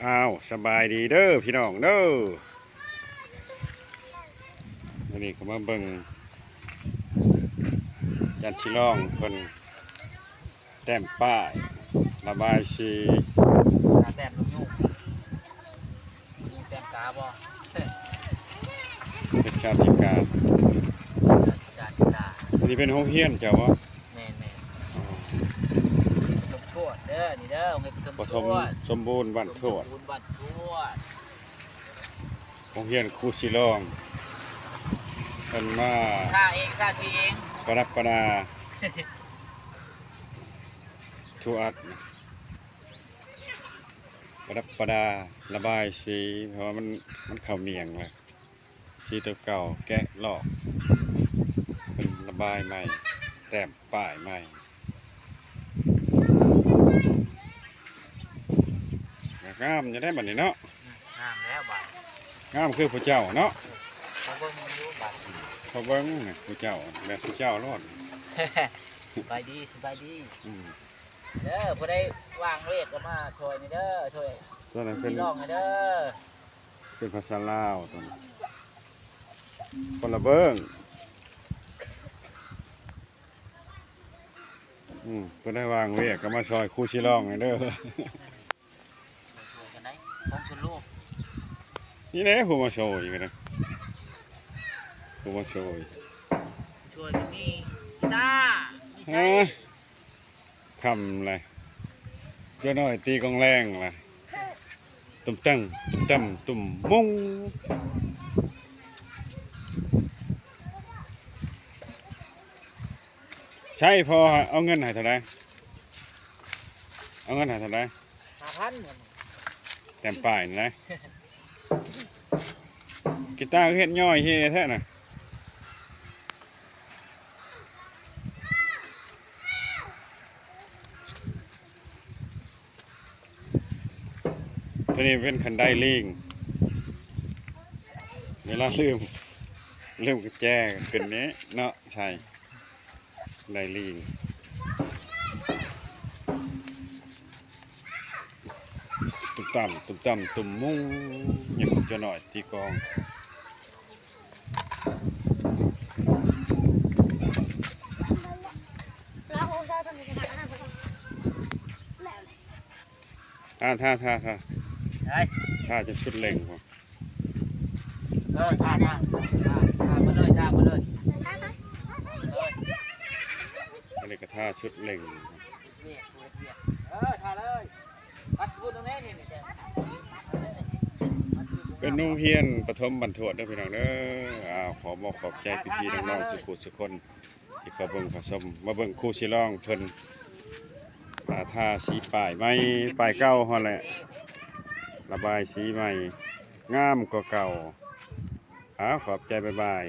ອ້າວ ສະບາຍດີເດີພີ່ນ້ອງເດີ ມື້ນີ້ກໍມາເບິ່ງຈັນສີລອງເພິ່ນແຕ້ມປ້າຍ ລະບາຍສີ ກາແຕ້ມລູກຍຸງ ແຕ້ມກາບໍ່ ເປັນກາທິກາ ກາທິກາ ອັນນີ້ເປັນໂຮງຮຽນເຈົ້າບໍ່? ແມ່ນໆ ອໍ ປະຖົມທວດເດີ ນີ້ເດີ ໂຮງຮຽນປະຖົມທວດ ປະຖົມສົມບູນບ້ານທວດ ສົມບູນບ້ານທວດ ໂຮງຮຽນຄູສີລອງ ເພິ່ນມາ ຖ້າເອງ ຖ້າສີເອງ ປະດັບປະດາ ທວດ ປະດັບປະດາ ລະບາຍສີ ເພາະວ່າມັນ ມັນເຂົ້າໜຽງແລ້ວ ສີຕົວເກົ່າແກະລອກ ເພິ່ນລະບາຍໃໝ່ ແຕ້ມປ້າຍໃໝ່ ງາມຢູ່ເດ້ບັດນີ້ເນາະ ງາມແລ້ວບັດ ງາມຄືຜູ້ເຈົ້າເນາະ ເອີ ຂໍເບິ່ງຢູ່ບັດ ຂໍເບິ່ງຜູ້ເຈົ້າ ແບບຜູ້ເຈົ້າໂລດ ສະບາຍດີ ສະບາຍດີ ອືມ ເດີ ຜູ້ໃດວ່າງເວກກໍມາຊ່ອຍນີ້ເດີ ຊ່ອຍ ຕົວນັ້ນເປັນ ພີ່ນ້ອງນີ້ເດີ ເປັນພາສາລາວຕົວນັ້ນ ຄົນລະເບິ່ງ ອືມ ຜູ້ໃດວ່າງເວກກໍມາຊ່ອຍຄູສີລອງນີ້ເດີ ຊ່ວຍກັນໄດ໋ ຂອງຊົນໂລກ ນີ້ແຫຼະຜູ້ມາຊ່ອຍກໍໄດ້ ຜູ້ມາຊ່ອຍ ຊ່ວຍກັນນີ້ ຕາ ເອີ ຄ່ຳແລ້ວ ເຈົ້ານ້ອຍຕີກອງແລງແລ້ວ ຕຸ້ມຕັ້ງ ຕຸ້ມຕັ້ມ ຕຸ້ມມຸ້ງ ໃຊ້ພໍ ເອົາເງິນໃຫ້ເທົ່າໃດ? ເອົາເງິນໃຫ້ເທົ່າໃດ? ຫ້າພັນ ແຕ້ມປ້າຍນີ້ນະ ກີຕາເຮັດຍ້ອຍເຮແທ້ນະ ຕົວນີ້ເປັນຄັນໄດລີງ ເວລາລືມ ລືມກຸນແຈຂຶ້ນນີ້ເນາະ ໃສ່ ໄດລີງ ຕຸ້ມຕັ້ມ ຕຸ້ມຕັ້ມ ຕຸ້ມມຸ້ງ ຍັງເຈົ້ານ້ອຍຕີກອງ ທ່າ ທ່າ ທ່າ ທ່າ ໄດ້ ທ່າຈົນສຸດເລັ່ງພຸ້ນ ເອີ ທ່າ ທ່າ ທ່າ ທ່າມາເລີຍ ທ່າມາເລີຍ ເອີ ອັນນີ້ກໍທ່າສຸດເລັ່ງ ວຽກ ວຽກ ວຽກ ເອີ ທ່າເລີຍ ປັດພຸ້ນແມ່ນີ້ ເປັນໂຮງຮຽນປະຖົມບ້ານທວດເດີພີ່ນ້ອງເດີ ອ້າວ ຂໍບອກຂອບໃຈພີ່ໆນ້ອງໆ ສຸຂູສຸຄົນ ທີ່ເຂົ້າເບິ່ງເຂົ້າຊົມ ມາເບິ່ງຄູສີລອງເພິ່ນ ອ່າ ທາສີປ້າຍໃໝ່ ປ້າຍເກົ່າຫັ້ນແຫຼະ ລະບາຍສີໃໝ່ ງາມກວ່າເກົ່າ. ອ້າວ ຂອບໃຈ ບາຍບາຍ.